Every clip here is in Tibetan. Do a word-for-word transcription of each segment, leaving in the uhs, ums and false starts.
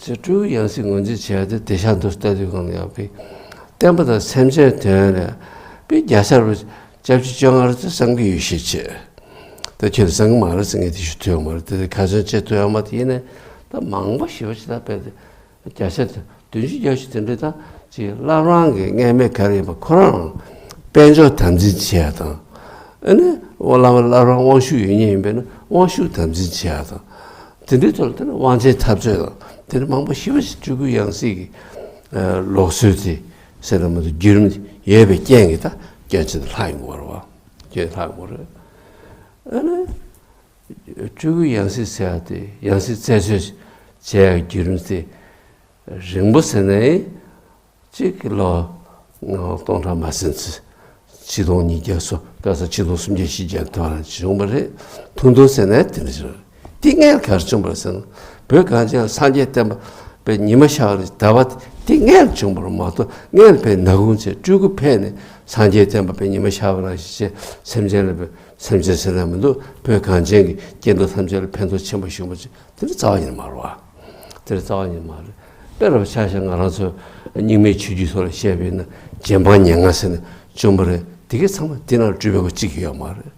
ཚེ་སྤྲུལ་སྐུ་ཡང་སྲིད་ངོས་འཛིན་བྱས་ཏེ་དེ་ཤ་འདུ་ལྟ་དུས་གང་ལ་ཡང་པའི་བསྟན་པ་དང་སེམས་ཅན་དོན་ལ་པའི་རྒྱལ་སར་བ་སྐྱབས་ཆུ་བཅོ་ལྔར་དུ་བསམ་གྱི་ཡོད་ཤེས་ཆེ། ད་ཁྱོད་བསམ་གྱི་མ་རེད་ཟེར་ངས་དེ་ཞུ་ཐུབ་ཡོད་མ་རེད། དེ་ཁ་ཚོན་བཅད་ཐུབ་ཡོད་མ་དེ་ཡིན་ནས་ད་མང་པོ་ཞེ་པོ་ཞིག་ད་དཔེ་དེ་རྒྱལ་སར་དེ་བདུན་ཅུ་བརྒྱད་ཅུ་དེ་འདྲ་ད་ཅིག་བླ་བྲང་གི་མངལ་མེད་ག་རེ་ཡིན་པ་ཁོ་རང་དཔལ་འབྱོར་དམ་འཛིན་བྱེད་ཡ་དང་། ཨ་ནི་བླ་མ་བླ་བྲང་དབང་ཕྱུག་ཡོད་མཁན་ཡིན་པས་ན་དབང་ཕྱུག་དམ་འཛིན་བྱེད་ཡ་དང་། དེ་འདྲའི་ཐོག་ལ་དེ་ནི་དབང་ཆེན་འཐབ་རྩོད་དང་དེ་འདྲ་མང་པོ་ཞེ་པོ་ཞིག་སྤྲུལ་སྐུ་ཡང་སྲིད་ཀྱི་ལུགས་སྲོལ་དེ་ཟེར་ན་མ་གཏོགས་བརྒྱུད་རིམ་ཡོད་པའི་རྐྱེན་གྱིས་ད་སྐྱོན་ཆེ་དུ་ལྷག་ཡོང་གི་ཡོད་རེད་བ། སྐྱོན་ལྷག་ཡོང་གི་ཡོད་རེད། ཨ་ནི་སྤྲུལ་སྐུ་ཡང་སྲིད་ཟེར་ཡ་དེ་ཡང་སྲིད་རྩད་གཅོད་བྱེད་ཡ་བརྒྱུད་རིམ་དེ་རིང་པོ་ཟེར་ནའི། གཅིག་གི་ལོ་སྟོང་ཕྲག་མ་ཟིན་ཚེ་ཆིག་སྟོང་ཉིས་བརྒྱ་སོ་ག་ས་ཆིག་སྟོང་སུམ་བརྒྱ་བཞི་བརྒྱ་དུ་བ་བྱུང་བ་རེད། ཐུང་ཐུང་ཟེར་ནས་དེ་འདྲ་བྱུང་། དེ་སྔོན་ག་རེ་བྱུང་བ་རེད་ཟེར་ན། བོད་གངས་ཅན་ལ་སངས་རྒྱས་བསྟན་པ་པའི་ཉི་མ་ཤར་བ་རེད། ཟླ་བ་དེ་སྔོན་བྱུང་བ་རེད་མ་གཏོགས་སྔོན་པའི་ནག་ཁུང་ཚེ་སྤྲུལ་སྐུ་ཕེབས་ནས་སངས་རྒྱས་བསྟན་པ་པའི་ཉི་མ་ཤར་བ་རང་ཞིག་བྱས་སེམས་ཅན་ལ་པའི་སེམས་ཅན་ཟེར་ན་མི་འདུག་བོད་གངས་ཅན་གྱི་སྐྱེ་འགྲོ་ཐམས་ཅད་ལ་ཕན་ཐོགས་ཆེན་པོ་བྱུང་བ་ཅིག་དེ་ནི་རྩ་བ་ཉིད་མ་རེད་བ། དེ་ནི་རྩ་བ་ཉིད་མ་རེད། དཔེར་ན་ཆ་བཞག་ང་རང་ཚོ་རྙིང་མའི་ཆོས་བརྒྱུད་སོགས་ལ་བཤད་པས་ན་རྗེ་འབངས་མྱ་ངན་ཟེར་ནས་བྱུང་བ་རེད། དེ་གའི་ཚང་མ་དེ་ནང་སྤྲུལ་པའི་སྐུ་གཅིག་ཡོད་མ་རེད།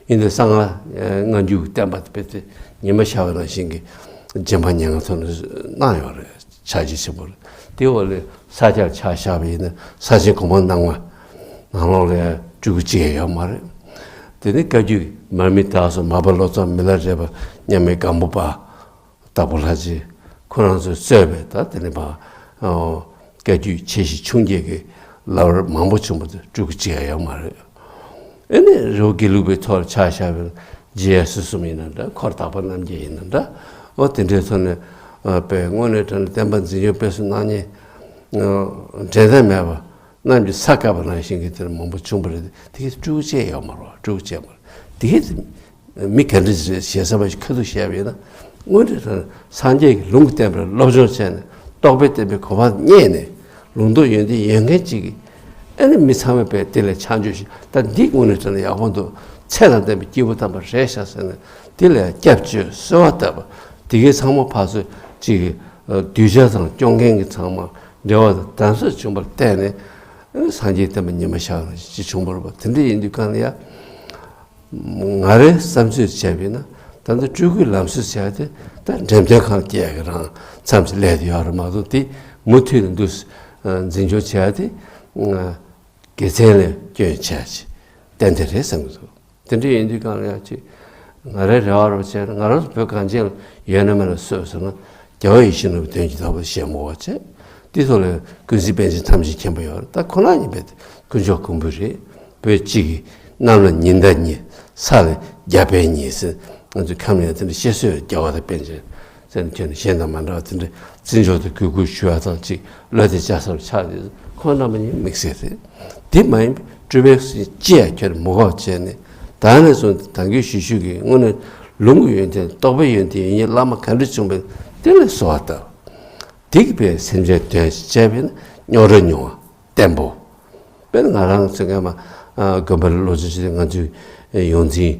ཡིན་དུས་གསང་སྔགས་སྔ་འགྱུར་གྱི་བསྟན་པ་དེ་དཔེ་དེ་ཉི་མ་ཤར་བ་ནང་བཞིན་གྱི་རྗེ་འབངས་མྱ་ངན་ཐོག་ནས་གནང་ཡོད་རེད། ཕྱག་རྗེས་ཆེན་པོ་རེད། དེ་འོག་ལས་ས་སྐྱར་ཆ་བཞག་པ་ཡིན་ན་ས་ཆེན་གོང་མ་རྣམ་ལྔ་ནང་ལོགས་ལ་སྤྲུལ་སྐུ་གཅིག་ཡང་ཡོད་མ་རེད། དེ་ནི་བཀའ་བརྒྱུད་མར་མི་དྭགས་སོགས་མར་པ་བློ་བཟང་མི་ལ་རས་པ་མཉམ་མེད་སྒམ་པོ་པ། དྭགས་པོ་ལྷ་རྗེ་ཁོ་རང་ཚོས་གཙོས་པའི་ད་དེ་ནས་ཕར་བཀའ་བརྒྱུད་ཆེ་བཞི་ཆུང་བརྒྱད་ཀྱི་བླ་བྲང་མང་པོ་བྱུང་བ་དེ་སྤྲུལ་སྐུ་གཅིག་ཡང་ཡོད་མ་རེད། ཨེ་ནས་རི་བོ་དགེ་ལུགས་པའི་ཐོག་ལ་ཆ་བཞག་པའི་རྗེ་ཡབ་སྲས་གསུམ་ཡིན་ན་འདྲ། འཁོར་དག་པ་རྣམ་བརྒྱད་ཡིན་ན་འདྲ། འོ་དེ་འདྲའི་ཐོག་ནས་པའི་དངོས་གནས་དྲང་གནས་བསྟན་པ་འཛིན་སྐྱོང་སྤེལ་གསུམ་གནང་མཁན་འགྲན་ཟླ་མེད་པ་རྣམས་ཀྱི་ས་བཀབ་པ་ནང་བཞིན་གྱི་དེར་མང་པོ་བྱུང་བ་རེད། དེ་གའི་སྤྲུལ་སྐུ་གཅིག་ཡང་ཡོད་མ་རེད། སྤྲུལ་སྐུ་གཅིག་ཡང་མ་རེད། དེ་གའི་མི་ག་འདྲ་ཞིག་རེད་ཞེ་ས་མ་ཞིག་ཁ་ཐུག་བཤད་པ་ཡིན་ན། དངོས་འབྲེལ་དང་སངས་རྒྱས་ཀྱི་ལུང་གི་བསྟན་པར་སློབ་སྦྱོང་བྱས་ནས་རྟོགས་པའི་བསྟན་པའི་གོ་འཕང་རྙེད་ནས་ལུང་རྟོགས་ཡོན་ཏན་ཡོད་མཁན་ཅིག་གིས་ཨ་ནི་མི་ཚང་མས་པས་དེ་ལ་ཆ་འཇོག་ཞིག་ད་འདི་དངོས་གནས་དྲང་གནས་ཡག་པོ་འདུག་ཚད་དང་ལྡན་པའི་སྐྱེས་བུ་དམ་པ་རེད་ཤག་ཟེར་ནས་དེ་ལ་སྐྱབས་བཅོལ་གསོལ་བ་བཏབ་པ་དེ་གའི་ཚང་མ་ཕར་ཚུར་ཅིག་གིས་གདུལ་བྱ་དང་སྐྱོང་མཁན་གྱི་ཚང་མ་འབྲེལ་བ་དང་དམ་ཟབ་བྱུང་བར་བརྟེན་ནས་ཨ་ནི་སངས་རྒྱས་བསྟན་པ་ཉི་མ་ཤར་བ་ཅིག་བྱུང་བ་རེད་པ། དེ་འདྲ་ཡིན་དུས་གང་ལ་ཡ། ང་རའི་བསམ་ཚུལ་བྱས་པས་ན་ད་ལྟ་སྤྲུལ་སྐུའི་ལམ་སྲོལ་བྱས་ཏེ་ད་འགྲེམས་སྟོན་ཁང་བཅས་ཀྱི་རང་མཚམས་སུ་སླེབས་ཡོད་རེད་མ་གཏོགས་དེ་མུ་མཐུད་ནས་འདུག་འཛིན་སྐྱོང་བྱས་ཏེ་དགེ་མཚན་ལ་སྐྱོན་བྱས་ཏན་ཏན་རེད་བསམ་གྱི་འདུག་དེ་འདྲ་ཡིན་དུས་གང་ལ་ཡང་ཅིག་ང་རའི་རེ་བ་རུ་བྱས་ན་ང་རང་ཚོ་བོད་གངས་ཅན་ལ་ཡོད་ན་མེད་ན་སུས་ཟེར་ན་རྒྱལ་བ་ཡིད་བཞིན་ནོར་བུའི་དོན་གྱི་བདག་པོ་ཞེས་མོས་པ་བྱས། དེ་ཚོ་ལ་ཀུན་གཟིགས་པཎ་ཆེན་ཐམས་ཅད་མཁྱེན་པ་ཡོད་རེད། ད་ཁོ་ན་ཉིད་པའི་དཀོན་མཆོག་མགོན་པོ་རེད། བོད་གཅིག་གིས་གནམ་ལ་ཉི་ཟླ་གཉིས་ས་ལ་རྒྱ་བལ་གཉིས་ཟེར་ང་ཚོའི་ཁམས་ཡང་དེ་འདྲ་བཤད་སྲོལ་རྒྱལ་བ་དང་པཎ་ཆེན་ཟེར་ནས་ཁྱོན་ནས་གཞན་དང་མ་འདྲ་བ་དེ་འདྲ་བརྩི་འཇོག་དང་གུས་བཀུར་ཞུ་བ་དང་གཅིག་བློ་གཏད་བཅའ་སར་ཆགས་ཏེ་ཁོང་རྣམ་པ་གཉིས་དམིགས་བསལ་རེད། དེ་མ་ཡིན་པའི་སྤྲུལ་པའི་སྲིད་ཅི་ཡང་ཁྱོད་མི་དགོས་བྱས་ནས་ད་ནས་བཟུང་སྟེ་ད་གིན་ཞུ་ཞུ་གི་དངོས་གནས་ལུང་གི་ཡོན་ཏན་རྟོགས་པའི་ཡོན་ཏན་ཡོད་མཁན་བླ་མ་ག་འདྲ་བྱུང་བས་དེ་ལས་གསོལ་བ་བཏབ། དེ་གི་པའི་སེམས་ཅན་དོན་ཞིག་བྱས་པས་ན་རྙོག་དྲ་ཉུང་བ་བརྟན་པོ། དཔེར་ན་ང་རང་ཚོ་སྔ་མ་དགོན་པ་ལ་སློབ་སྦྱོང་བྱེད་དུས་ང་ཚོའི་ཡོངས་འཛིན་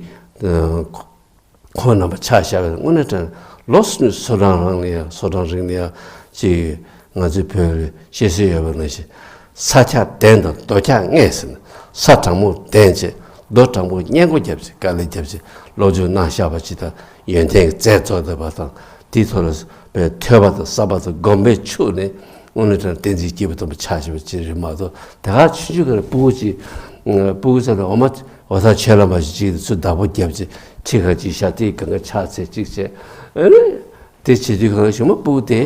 ཁོང་རྣམ་པ་ཆ་བཞག་པའི་དངོས་གནས་དྲང་ལོ་སོ་གྲངས་རང་ལ་ཡང་སོ་གྲངས་རིང་ལ་ཡང་ཅིག་ང་ཚོའི་བོད་ལ་བཤད་སྲོལ་ཡོད་པ་ནང་བཞིན་ས་འཁྱག་གདན་དང་རྡོ་འཁྱག་ལྔས་ཟེར་ན་ས་དྲང་མོར་གདན་བྱས་རྡོ་དྲང་པོར་སྔས་མགོ་བརྒྱབ་བྱས་དཀའ་ལས་བརྒྱབ་བྱས་སློབ་སྦྱོང་གནང་བཞག་པ་ཅིག་དང་ཡོན་ཏན་གྱི་རྫས་རྫོགས་བསྡད་པ་དང་དེའི་ཐོག་ལ་པའི་ཐོས་པ་དང་བསམ་པ་དང་སྒོམ་པས་ཕྱུག་ནས་དངོས་གནས་དྲང་བསྟན་འཛིན་སྐྱེས་བུ་དམ་པ་ཆགས་བཞིན་པ་ཅིག་རེད་མ་གཏོགས་དེ་ག་ཆུང་ཆུང་ག་ལ་སྤུ་གུ་ཅིག་སྤུ་གུ་ཚོ་ལ་འོ་མ་འོ་ཐག་ཆོད་ལ་མ་ཞིག་ཅིག་ཚུར་བདག་པོ་བརྒྱབ་ཅིག་ཁྲི་ཁ་ཅིག་བཞག་དེའི་སྒང་ག་ཕྱག་འཚལ་ཅིག་བྱས་ཨ་ནི་དེ་བྱེད་དུས་གང་ཞུ་མ་སྤུ་གུ་དེ་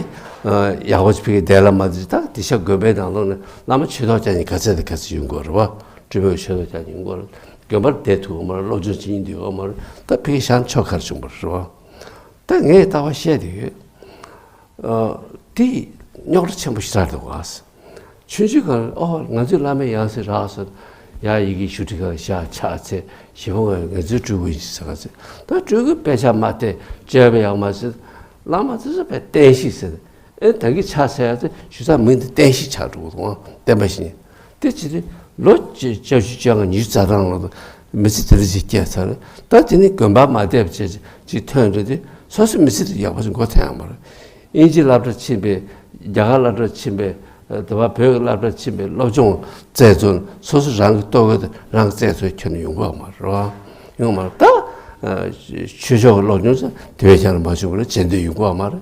ཡག་པོ་ཅིག་ཕ་གིར་བསྡད་ལ་མ་ཟིག་ད་དེ་ཤ་དགོན་པའི་ནང་ལོགས་ནས་བླ་མ་ཆོས་ཐོག་ཅག་གཉིས་ག་ཚད་དང་ག་ཚད་ཡོང་དགོས་རེད་བ། སྤྲུལ་པའི་ཆོས་ཐོག་ཅག་གཉིས་ཡོང་དགོས་རེད། དགོན་པར་བསྡད་ཐུབ་ཡོད་མ་རེད། སློབ་སྦྱོང་བྱེད་སྙིང་འདོད་ཡོད་མ་རེད། ད་ཕ་གིར་བཞག་ན་ཆོག་ག་རེ་བྱུང་བ་རེད་བ། ད་ངས་ལྟ་བ་བཤད་དེ་ཡོད། ཨ། དེ་རྙོག་དྲ་ཆེན་པོ་ཞེ་དྲག་འདུག་ག་ཆུང་ཆུང་སྒང་ཨོ་ང་ཚོའི་བླ་མའི་ཡང་སྲིད་རག་སོང་། ཡ་ཡི་གེ་ཞུ་ཁྲི་སྒང་བཞག་ཕྱག་འཚལ་ཞེ་པོ་ང་ང་ཚོའི་སྤྲུལ་སྐུ་ཡིན་ཟེར་ག་ཚོད་ད་སྤྲུལ་སྐུ་དཔེ་ཆ་མ་བལྟས་སྤྱོད་པ་ཡག་མ་ཟེར། བླ་མ་ཚོས་པའི་བསྟན་བཤིག་ཟེར། ཨེ་ད་གིན་ཕྱག་འཚལ་ཡ་ཚོ་ཞུ་ས་མིང་དེ་བསྟན་བཤིག་ཆགས་འགྲོ་གི་འདུག་ག་བསྟན་པ་བཤིག་ནས། དེ་ཅི་སྟེ་ལོ་བཅུ་བཅུ་བཅོ་ལྔ་ཉི་ཤུ་རྩ་གྲངས་ལོ་མི་ཚེ་དེ་འདྲ་ཅིག་སྐྱེལ་ཚར། ད་དེ་ནི་དགོན་པ་མ་བསྡད་པ་བྱས་ཅིག་ཐོན་འགྲོ་དུས་སོ་སོའི་མི་ཚེ་དེ་ཡག་པོ་ཞིག་འགོ་ཐོན་ཡག་མ་རེད། དབྱིན་ཇི་སློབ་གྲྭ་ཕྱིན་པའི། རྒྱ་གར་སློབ་གྲྭ་ཕྱིན་པའི། དེ་བ་བོད་ཀྱི་སློབ་གྲྭ་ཕྱིན་པའི་སློབ་སྦྱོང་བཙལ་ཚུལ། སོ་སོ་རང་གི་ལྟོ་གོས་དེ་རང་བཙལ་ཚུལ་ཁྱོན་ནས་ཡོང་གི་ཡོད་མ་རེད་བ། ཡོང་མ་རེད་ད། ཆོས་ཕྱོགས་ཀྱི་སློབ་སྦྱོང་ཟེར་དེ་བས་ཀྱང་མ་བྱུང་བ་རེད། བྱེད་འདོད་ཡོང་གི་ཡོད་མ་རེད།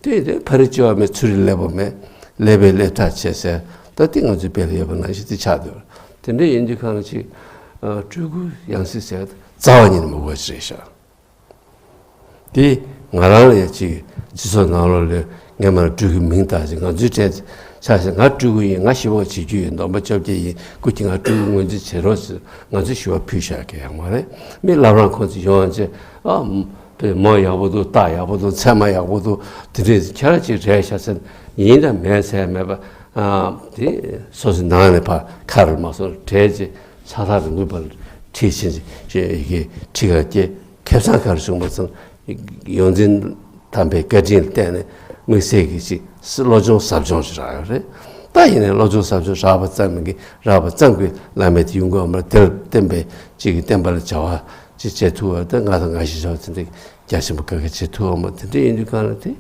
དེ་ཡིན་དུས་ཕ་རི་བཅུ་བ་མའི་ཚུར་རེ་སླེབས་པ་མེད། སླེབས་པའི་སླེབས་ཐག་ཆད་ཟེར། ད་དེ་ང་ཚོའི་བོད་ལ་ཡོད་པ་ནང་བཞིན་དེ་ཆགས་འདུག་དེ་འདྲ་ཡིན་དུས་གང་ཅིག་སྤྲུལ་སྐུའི་ཡང་སྲིད་ཟེར་རྩ་བ་ཉིད་ནས་མི་དགོས་ཅིག་རེད་ཤག་དེ་ང་རང་ལ་ཡང་ཅིག་སྤྱི་ཚོགས་ནང་ལོགས་ལ་སྔས་མ་ལ་སྤྲུལ་སྐུའི་མིང་བཏགས་ཤིང་། ང་ཚོའི་གྲས་ཆགས་ཤིང་། ང་སྤྲུལ་སྐུ་ཡིན། ང་ཞི་བ་བྱེད་རྒྱུ་ཡིན། སྡོམ་པ་བཅོ་བརྒྱད་ཡིན། སྐུ་མཁྱེན་ང་སྤྲུལ་སྐུ་ངོས་འཛིན་བྱེད་རོགས་ཟེར་ང་ཚོས་ཞུ་བ་ཕུལ་བཞག་གི་ཡོད་མ་རེད། མི་བླ་བྲང་ཁོང་ཚོ་ཡོང་བྱས། ཨ། དཔེ་མོ་ཡག་པོ་འདུག་རྟགས་ཡག་པོ་འདུག་མཚན་མ་ཡག་པོ་འདུག་དེ་འདྲས་ཁྱེད་རང་ཅིག་རེད་ཤག་ཟེར། ཡིན་དང་མིན་ཟེར་མེད་པ། ཨ། དེ་སོ་སོའི་ནང་ནས་ཕར་ཁ་རུ་མ་སོང་རེད་ཅེས། ས་ཐག་རིང་པོའི་བར་ཁྲིད་ཕྱིན་ཅིག་ཡི་གེ་ཁྲི་ཁར་སྐྱེལ། ཁེ་བཟང་ག་རེ་བྱུང་བ་ཙམ། ཡོངས་འཛིན་དམ་པའི་བཀའ་དྲིན་ལ་བརྟེན་ནས་དམིགས་བསལ་གྱི་ཅིག་སི་བློ་སྦྱོང་ཟབ་སྦྱོང་ཞིག་རག་ཡོད་རེད། ད་ཡིན་ནའི་བློ་སྦྱོང་ཟབ་སྦྱོང་རག་པ་ཙམ་གྱིས། རག་པ་ཙམ་གྱིས་བླ་མེད་དུ་ཡོང་གི་ཡོད་མ་རེད། དེར་བརྟེན་པའི་ཅིག་གི་བསྟན་པ་ལ་བྱ་བ་ཅིག་བྱེད་ཐུབ་པ། ད་ང་དང་ང་ཞིག་བྱ་བ་དེ་འདྲ་རྒྱ་ཆེན་པོ་ག་གེ་བྱེད་ཐུབ་པ་མ། དེ་འདྲ་ཡིན་དུས་གང་ལ་དེ།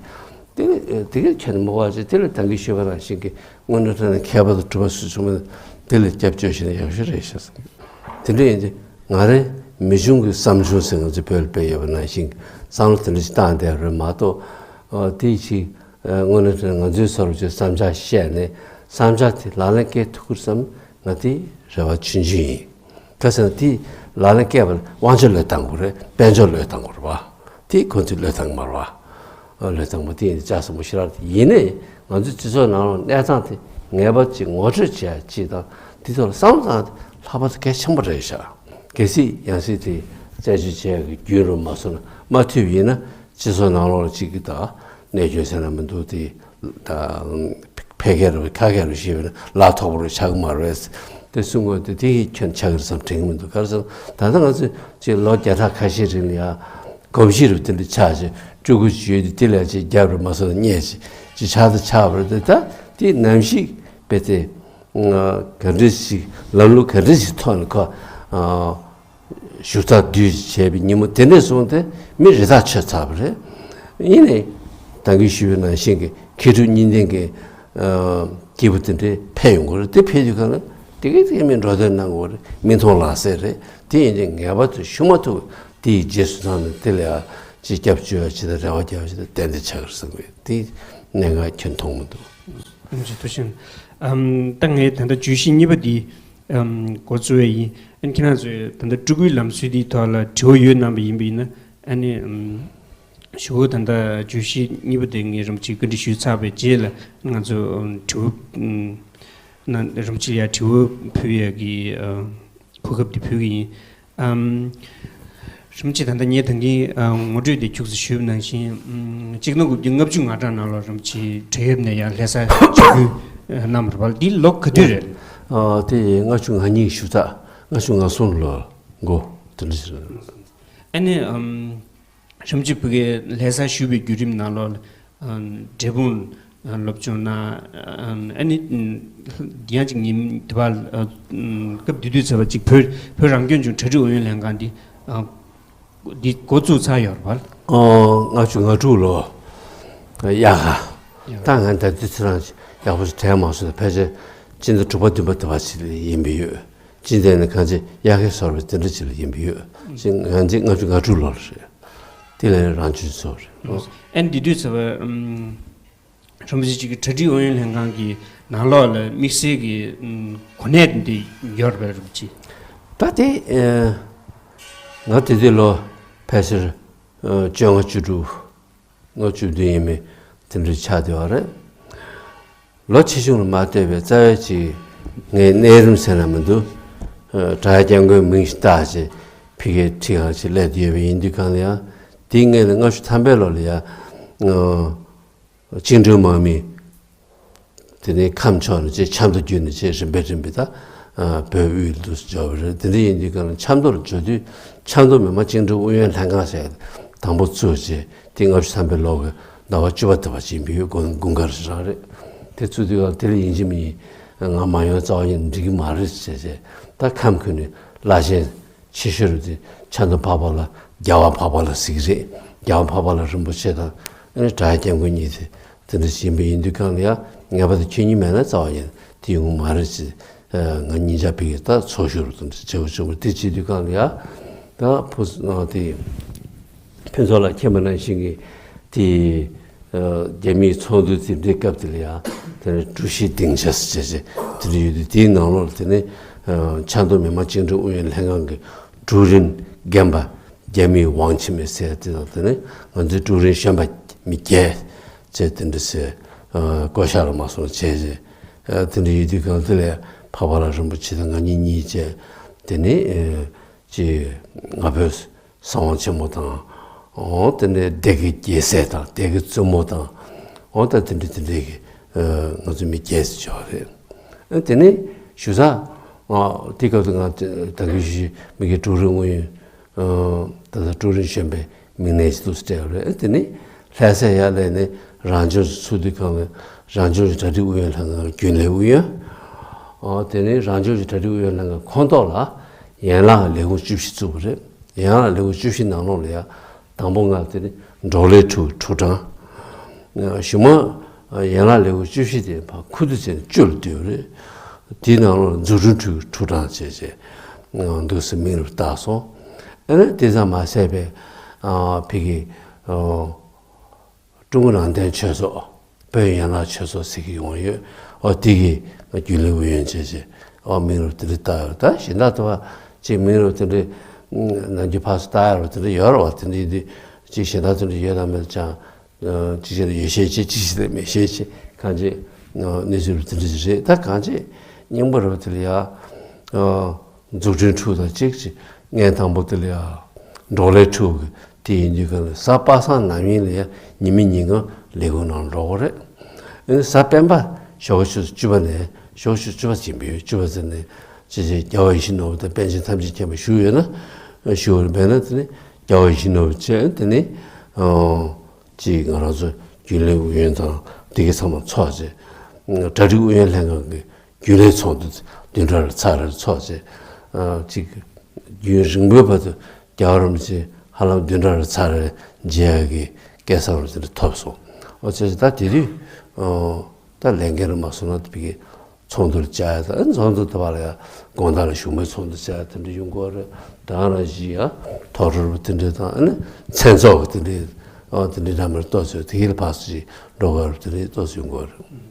དེ་ནི་དེ་གའི་ཁྱོན་ནས་མ་དགོས་པ་ཅིག་དེ་ལ་ད་གིན་ཞུས་པ་ནང་བཞིན་གྱི་དངོས་གནས་དྲང་གནས་མཁས་པ་དང་གྲུབ་པ་སུ་བྱུང་མིན་དེ་ལ་སྐྱབས་བཅོལ་ཞིག་ན་ཡག་ཤོས་རེད་ཤག་བསམ་གྱི། དེ་འདྲ་ཡིན་དུས་ང་རང་མི་ཆུང་གི་བསམ་བྱུང་ཟེར་ང་ཚོ་བོད་ལ་དཔེ་ཡོད་པ་ནང་བཞིན་བསམ་བློ་དེ་འདྲ་ཞིག་བཏང་བསྡད་རེད་མ་གཏོགས། ཨ། དེ་ཅིག་ཨ། དངོས་གནས་དྲང་ང་ཚོའི་སོར་བཅོས་བསམ་འཆར་བཤད་ནས་བསམ་འཆར་དེ་ལག་ལེན་འཁེལ་ཐུབ་ཀྱི་རེད་བསམ། ང་དེ་རེ་བ་ཆུང་ཆུང་ཡིན། ག་ཟེར་ན་དེ་ལག་ལེན་འཁེལ་བ་ལ་དབང་ཆ་བློས་བཏང་དགོས་རེད། དཔལ་འབྱོར་བློས་བཏང་དགོས་རེད་བ། དེ་ཁོ་ཚོས་བློས་བཏང་མ་རེད་བ། ཨ། བློས་བཏང་མ་དེ་ཡིན་ལྕགས་ཟམ་པོ་ཞེ་དྲག་རེད། ཡིན་ནའི་ང་ཚོའི་སྤྱི་ཚོགས་ནང་ལ་གནས་སྟངས་དེ་ངེས་པར་ཅིག་ངོ་སྤྲོད་བྱེད་ཡ་ཅིག་དང་། དེ་ཚོ་ལ་བསམ་བློ་བཏང་ཡ་དེ་ལྷག་པར་དུ་གལ་ཆེན་པོ་རེད་ཤག་གལ་སྲིད་ཡང་སྲིད་དེ་རྩད་གཅོད་བྱེད་ཡ་གི་རྒྱུན་རུ་མ་སོང་ན། མ་ཐུབ་ཡིན་ན་སྤྱི་ཚོགས་ནང་ལོགས་ལ་ཅིག་གི་ད་གནོད་སྐྱོན་ཟེར་ན་མི་འདུག་དེ་ད་ཕལ་སྐད་རུ་ཁ་སྐད་རུ་བཤད་པ་ན་ལག་ཐོགས་པོ་རུ་ཆགས་ཀྱི་མ་རེད། དེ་གསུང་དགོས་དེ་དེ་ཡི་ཁྱོན་ཆགས་ཀྱི་རེད་བསམ་དྲན་གྱི་མི་འདུག་ག་རེ་ཟེར་ན་ད་ལྟ་ང་ཚོས་ཅིག་ལོ་བརྒྱ་ཕྲག་ཁ་ཤས་རིང་ལ་ཡ་གོམས་གཤིས་རུ་དེ་འདྲ་ཆགས་བྱས། སྤྲུལ་སྐུ་ཅིག་ཡོད་དུས་དེ་ལ་ཅིག་རྒྱབ་རུ་མ་སོང་ན་བརྙས་བྱས་ཅིག་ཆགས་ད་ཆགས་པ་རེད། དེ་ད་དེ་ནམ་ཞིག་དཔེ་དེ་ག་འདྲ་ཞིག་ལམ་ལུགས་ག་འདྲ་ཞིག་ཐོག་ནས་ཁོ། ཨ། ཞུ་དག་བསྡུས་བྱས་པའི་ཉིན་མོ་དེ་ནས་བཟུང་སྟེ་མི་རེ་ཐག་ཆོད་ཚར་བ་རེད། ཡིན་ནའི་ད་གིན་ཞུས་པའི་ནང་བཞིན་གྱི་མཁས་གྲུབ་གཉིས་ལྡན་གྱི་ཨ་སྐྱེས་བུ་དེ་འདྲས་ཕེབས་ཡོང་གི་རེད། དེ་ཕེབས་དུས་གང་ལ་དེ་གའི་དེ་གའི་མི་འགྲོ་སྟོན་གནང་དགོས་རེད། མིག་མཐོང་ལག་ཟིན་རེད། དེ་ཡིན་དུས་ངེས་པར་དུ་ཞུ་མ་ཐུབ། དེ་ཡི་རྗེས་སུ་འབྲངས་ནས་དེ་ལ་ཡ་ཅིག་སྐྱབས་བཅོལ་བ་ཅིག་དང་རེ་བ་རྒྱག་པ་ཅིག་དང་ཏན་ཏན་ཆགས་ཀྱི་རེད་བསམ་གི། དེ་གནད་འགག་ཁྱོན་མཐོང་མི་འདུག་ཨམ་ཅི་ཐུགས་ཆེན། ཨམ་ད་ངས་ད་ལྟ་བརྗོད་གཞི་གཉིས་པ་འདི་ཨམ་འགོ་བཙུགས་པ་ཡིན། ཨ་ནི་ཁྱེད་རང་ཚོས་ད་ལྟ་སྤྲུལ་སྐུའི་ལམ་སྲོལ་འདིའི་ཐོག་ལ་དྲི་བ་ཡོད་གནང་པ་ཡིན་པ་ཡིན་ན། ཨ་ནི་ཨམ་ཞུ་བོ་ད་ལྟ་བརྗོད་གཞི་གཉིས་པ་དེ་ངས་རིམ་གཅིག་བཀའ་འདྲི་ཞུས་ཚར་བའི་རྗེས་ལ་ང་ཚོ་ཨམ་དྲི་བ་ཨམ་ན་རིམ་གཅིག་ཡ་དྲི་བ་ཕུལ་ཡ་གི་ཨ་གོ་སྐབས་འདི་ཕུལ་གི་ཡིན། ཨམ། རིམ་གྱིས་ད་ལྟ་ངས་ད་གིན་ཨ་ངོ་སྤྲོད་དེ་ཁྱུག་ཙམ་ཞུས་པ་ནང་བཞིན། ཨམ། གཅིག་སྟོང་དགུ་བརྒྱ་ལྔ་བཅུ་ང་གྲངས་ནང་ལོགས་རིམ་གྱིས་བགྲེས་ཡོལ་ནས་ཡར་ལྷ་སར་ཆིབས་བསྒྱུར་གནང་བ་རེད་པ། འདི་ལོ་ག་དུས་རེད། ཨ། དེ་ལྔ་བཅུ་ང་གཉིས་ཞུ་ཚར། ལྔ་བཅུ་ང་གསུམ་ལོ་འགོ་དེ་འདྲ་ཞིག་རེད། ཨ་ནི་ཨམ། རིམ་གྱིས་བོད་སྐད་ལྷ་སར་བཞུགས་པའི་བརྒྱུད་རིམ་ནང་ལོགས་ལ། ཨ། འབྲས་སྤུངས་སློབ་སྦྱོང་གནང་། ཨ་ནི་ཡང་ཅིག་ཉིན་དེ་བར་སྐབས་དེ་དུས་ཚོད་པ་ཅིག་བོད་བོད་རང་སྐྱོང་ལྗོངས་གྲ་སྒྲིག་ཨུ་ཡོན་ལྷན་ཁང་འདི་འདི་འགོ་བཙུགས་ཚར་ཡོད་རེད་པ། ཨོ། ལྔ་བཅུ་ང་དྲུག་ལོ། དབྱར་ཁ། ད་ང་ད་དུས་ཚོད་རང་ཡག་པོ་ཞིག་དྲན་མ་སོང་། ཕལ་ཆེར་སྤྱི་ཟླ་དྲུག་པ་བདུན་པ་དེ་བ་ཞིག་ལ་ཡིན་པས་ཡོད། སྤྱི་ཟླ་ནི་གང་ཅི་དབྱར་ཁའི་སོ་པའི་དེ་འདྲ་ཅིག་ལ་ཡིན་པས་ཡོད། ཅིག་ང་ཚོ་ལྔ་བཅུ་ང་དྲུག་ལོ་ལ་རེད། དེ་ལ་རང་ཆུང་ཚོ་རེད། ཨ་ནི་དེ་དུས་ཚོད་པ། ཨམ། རིན་པོ་ཆེ་གཅིག་གི་གྲ་སྒྲིག་ཨུ་ཡོན་ལྷན་ཁང་གི་ནང་ལོགས་ལ་དམིགས་བསལ་གྱི་ཨམ་གོ་གནས་འདི་ཡོད་རེད་པས་རིན་པོ་ཆེ། ད་དེ་ཨ་ང་དེ་དུས་ལོ་ཕལ་ཆེར་ཨ་བཅོ་ལྔ་བཅུ་དྲུག་ལོ་བཅུ་བདུན་ཡས་མས་དེ་འདྲ་ཆགས་བསྡད་པ་རེད། ལོ་ཆེ་ཆུང་ལ་མ་ལྟོས་པའི་རྩ་བའི་ཅིག་ངའི་གནས་རིམ་ཟེར་ན་མི་འདུག་ཨ་བྲག་སྐྱབས་མགོན་མིང་ཞིག་བཏགས་བྱས་ཕ་གིའི་ཁྲི་ཁར་ཅིག་སླེབས་བསྡད་ཡོད་པ་ཡིན་དུས་གང་ལ་ཡང་། དེའི་སྔོན་ལ་ལྔ་བཅུ་ཐམ་པའི་ལོ་ལ་ཡང་། ཨ། བཅིངས་འགྲོལ་དམག་མི་དེ་ནས་ཁམས་ཕྱོགས་ནས་ཅིག་ཆབ་མདོ་བརྒྱུད་ནས་ཅིག་རིམ་པས་རིམ་པས་ད་ཨ་བོད་དབུས་ལ་འབྱོར་བ་རེད། དེ་འདྲ་ཡིན་དུས་གང་ལ་ཆབ་མདོ་ལ་འབྱོར་དུས་ཆབ་མདོ་མི་དམངས་བཅིངས་འགྲོལ་ཨུ་ཡོན་ལྷན་ཁང་ཟེར་དང་པོ་བཙུགས་བྱས། དེ་ལྔ་བཅུ་ཐམ་པའི་ལོ་གི་ཟླ་བ་བཅུ་པ་དེ་བ་ཅིག་ཡིན་པས་ཡོད། དགུན་དགུན་ཁར་ཞིག་རང་རེད། དེ་བཙུགས་དུས་གང་དེ་ལ་ཡིན་གཅིག་མིན་གཅིག་ང་མ་ཡོང་རྩ་བ་ཉིད་ནས་འགྲིག་གི་མ་རེད་ཟེར་བྱས། ད་ཁམས་ཁུལ་ནས་བླ་ཆེན་ཆེ་ཤོས་རུ་དེ་ཆབ་མདོ་འཕགས་པ་ལ་རྒྱལ་བ་འཕགས་པ་ལ་ཟེར་གྱི་རེད། རྒྱལ་བ་འཕགས་པ་ལ་རིན་པོ་ཆེ་དང་ཨ་ནི་བྲག་སྐྱབས་མགོན་གཉིས་དེ་ དེ་འདྲ་བྱེད་པ་ཡིན་དུས་གང་ལ་ཡ་ངེས་པར་དུ་ཁྱོད་གཉིས་མེད་ན་རྩ་བ་ཉིད་དེ་ཡོང་གི་མ་རེད་ཅེས། ང་གཉིས་ཆ་ཕ་གིར་ད་ཚོགས་ཞུགས་རུ་དེ་འདྲ་བྱེད་དགོས་བྱུང་བ་དེ་བྱེད་དུས་གང་ལ་ཡ་ད་ཕུ་དེ་ཕུན་ཚོགས་ལགས་མཁྱེན་པ་ནང་བཞིན་གྱི་དེ་རྒྱ་མིའི་ཚོགས་འདུ་དེ་འདྲའི་སྐབས་དེ་ལ་ཡ་དེ་ནས་གྲུ་བཞི་སྡིངས་ཆ་ཟེར་བྱས་བྱས་དེ་འདྲ་ཡོད་དུས་དེའི་ནང་ལོགས་ལ་དེ་ནས་ཆབ་མདོ་མི་དམངས་བཅིངས་འགྲོལ་ཨུ་ཡོན་ལྷན་ཁང་གི་ཀྲུའུ་རིན་རྒན་པ་རྒྱ་མིའི་ཝང་ཆི་མེ་ཟེར་དེ་དང་དེ་ནས་ང་ཚོའི་ཀྲུའུ་རིན་གཞོན་པ་མི་བརྒྱད་བཅས་དེ་འདྲ་ཟེར་བསྐོ་བཞག་ལ་མ་སོང་བྱས་བྱས་དེ་འདྲ་ཡོད་དུས་གང་དེ་ལས་འཕགས་པ་ལྷ་རིན་པོ་ཆེ་དང་ང་གཉིས་གཉིས་བཅས་དེ་ནས་ཅིག་ང་ཕོད་གསང་བ་ཆེན་མོ་དང་། འོ་དེ་ནས་སྡེ་དགེ་རྒྱལ་སྲས་དང་སྡེ་དགེ་བཙུན་མོ་དང་། འོ་ད་དེ་འདྲ་དེ་འདྲའི་གི་ང་ཚོ་མི་བརྒྱད་ཅིག་བྱས་པ་རེད། དེ་ནས་ཞུ་ས། དེ་སྐབས་དུ་ང་ད་གི་ཞུ་མི་གི་ཀྲུའུ་རིན་ཨུ་ཡོན། ད་ལྟ་ཀྲུའུ་རིན་གཞོན་པའི་མིང་ནས་ཅི་ཐུབ་སྤྲད་པ་རེད། དེ་ནས་ལྷ་སའི་ཡར་ལ་ནས་རང་སྐྱོང་ཚུགས་དུས་གང་ལ་རང་སྐྱོང་གི་གྲ་སྒྲིག་ཨུ་ཡོན་ལྷན་ཁང་གི་རྒྱུན་ལས་ཨུ་ཡོན། དེ་ནས་རང་སྐྱོང་གི་གྲ་སྒྲིག་ཨུ་ཡོན་ལྷན་ཁང་ཁོངས་གཏོགས་ལ་ཡན་ལག་ལས་ཁུངས་བཅུ་བཞི་བཙུགས་པ་རེད། ཡན་ལག་ལས་ཁུངས་བཅུ་བཞི་ནང་ལོགས་ལ་ཡ་དང་པོ་ང་དེ་ནི་འབྲོག་ལས་ཁྲུའུ་ཁྲུའུ་ཀྲང་། གཞུག་མ་ཡན་ལག་ལས་ཁུངས་བཅུ་བཞི་དེ་ཕར་ཁུ་བསྡུ་བྱས་ནས་བཅུ་ལ་བསྡུས་པ་རེད། དེའི་ནང་ལོགས་འཛུགས་སྐྲུན་ཁྲུའུ་ཁྲུའུ་ཀྲང་བྱས་བྱས་འདུག་སེ་མིང་རུ་བཏགས་སོང་། ཨ་ནི་དེ་ཙམ་མ་ཟད་པའི་ཕ་གི་ཀྲུང་གོ་ནང་བསྟན་ཆོས་ཚོགས། བོད་ཡན་ལག་ཆོས་ཚོགས་ཟེར་གྱི་ཡོང་ཡོད། ཨོ་དེ་གི་རྒྱུན་ལས་ཨུ་ཡོན་བྱས་བྱས་ཨོ་མིང་རུ་དེ་འདྲ་བཏགས་ཡོད། ད་གཞན་དག་ཏུ་བ་ཅིག་མིང་རུ་དེ་འདྲ་ནམ་རྒྱུན་ཕར་ཚུར་བཏགས་ཡ་རུ་དེ་འདྲ་ཡོད་རེད་བ། དེ་འདྲ་ཡིན་དུས་ཅིག་གཞན་དག་དེ་འདྲ་ཡོད་དམ་མེད་ཀྱང་ཅིག་བྱས་ན་ཡོད་ཤས་ཆེ་ཅིག་བྱས་ན་མེད་ཤས་ཆེ་གང་ཅི་གནས་ཚུལ་རུ་དེ་འདྲ་ཅིག་རེད། ད་གང་ཅི་སྙིང་པོ་རུ་དེ་ལ་ཡ། འཛུགས་སྐྲུན་ཁྲུའུ་དང་གཅིག་ཅིག་ངས་དང་པོ་དེ་ལ་ཡ་འབྲོག་ལས་ཁྲུའུ་གི་དེ་ཡིན་དུས་ག་ལ་གཟའ་པ་སངས་ནམ་ཡིན་ལ་ཡ་ཉི་མ་ཉིན་གང་ལས་ཁུངས་ནང་འགྲོ་གི་རེད། ཨ་ནི་གཟའ་སྤེན་པ་ཞོགས་ཀ་ཆུ་ཚོད་བཅུ་པ་ནས་ཞོགས་ཀ་ཆུ་ཚོད་བཅུ་པ་ཟིན་པའི་བཅུ་པ་ཟིན་ནས་ཅེ་ཅེ་རྒྱལ་བ་ཡིད་བཞིན་ནོར་བུ་དང་པཎ་ཆེན་ཐམས་ཅད་མཁྱེན་པ་བཞུགས་ཡོད་ན་བཞུགས་རེད། མེད་ན་དེ་ནི་རྒྱལ་བ་ཡིད་བཞིན་ནོར་བུ་བཅས་དེ་ནི། ཅིག་ང་རང་ཚོ་རྒྱུན་ལས་ཨུ་ཡོན་དང་དེ་གའི་ཚང་མ་ཚོགས་བྱས། གྲ་སྒྲིག་ཨུ་ཡོན་ལྷན་ཁང་གི་རྒྱུན་ལས་ཚོགས་འདུ་བདུན་ཕྲག་རེ་ཚར་རེ་ཚོགས་བྱས། ཅིག་རྒྱུན་རིང་པོའི་བར་དུ་རྒྱལ་བ་རིན་པོ་ཆེ་ཧ་ལམ་བདུན་ཕྲག་རེ་ཚར་རེ་མཇལ་ཡག་གི་སྐལ་བཟང་རུ་དེ་འདྲ་ཐོབ་སོང་། ཨོ་བྱས་ཙང་ད་དེ་དུས་ད་ལས་འགན་རུ་མ་སོང་ན་དེ་གའི་ཚོགས་འདུར་བཅར་ཡ་དང་ཚོགས་འདུ་དེ་བ་ལ་ཡ་དགོང་དག་ལ་བཞུགས་མོལ་ཚོགས་འདུ་བཅར་ཡ་དེ་འདྲ་ཡོང་གི་ཡོད་རེད། ད་རང་བཞིན་ཡང་ཐོག་འགྲོ་རུ་དེ་འདྲ་དང་ཨ་ནི་མཚན་ཚོགས་ཀྱི་དེ་འདྲའི་ཨ་དེ་འདྲའི་འདྲ་མིན་ཏོག་ཙམ་དེ་གའི་ལ་ཕར་ཚུར་ཅིག་འགྲོ་གི་ཡོད་རེད། དེ་འདྲའི་ཏོག་ཙམ་ཡོང་གི་ཡོད་རེད།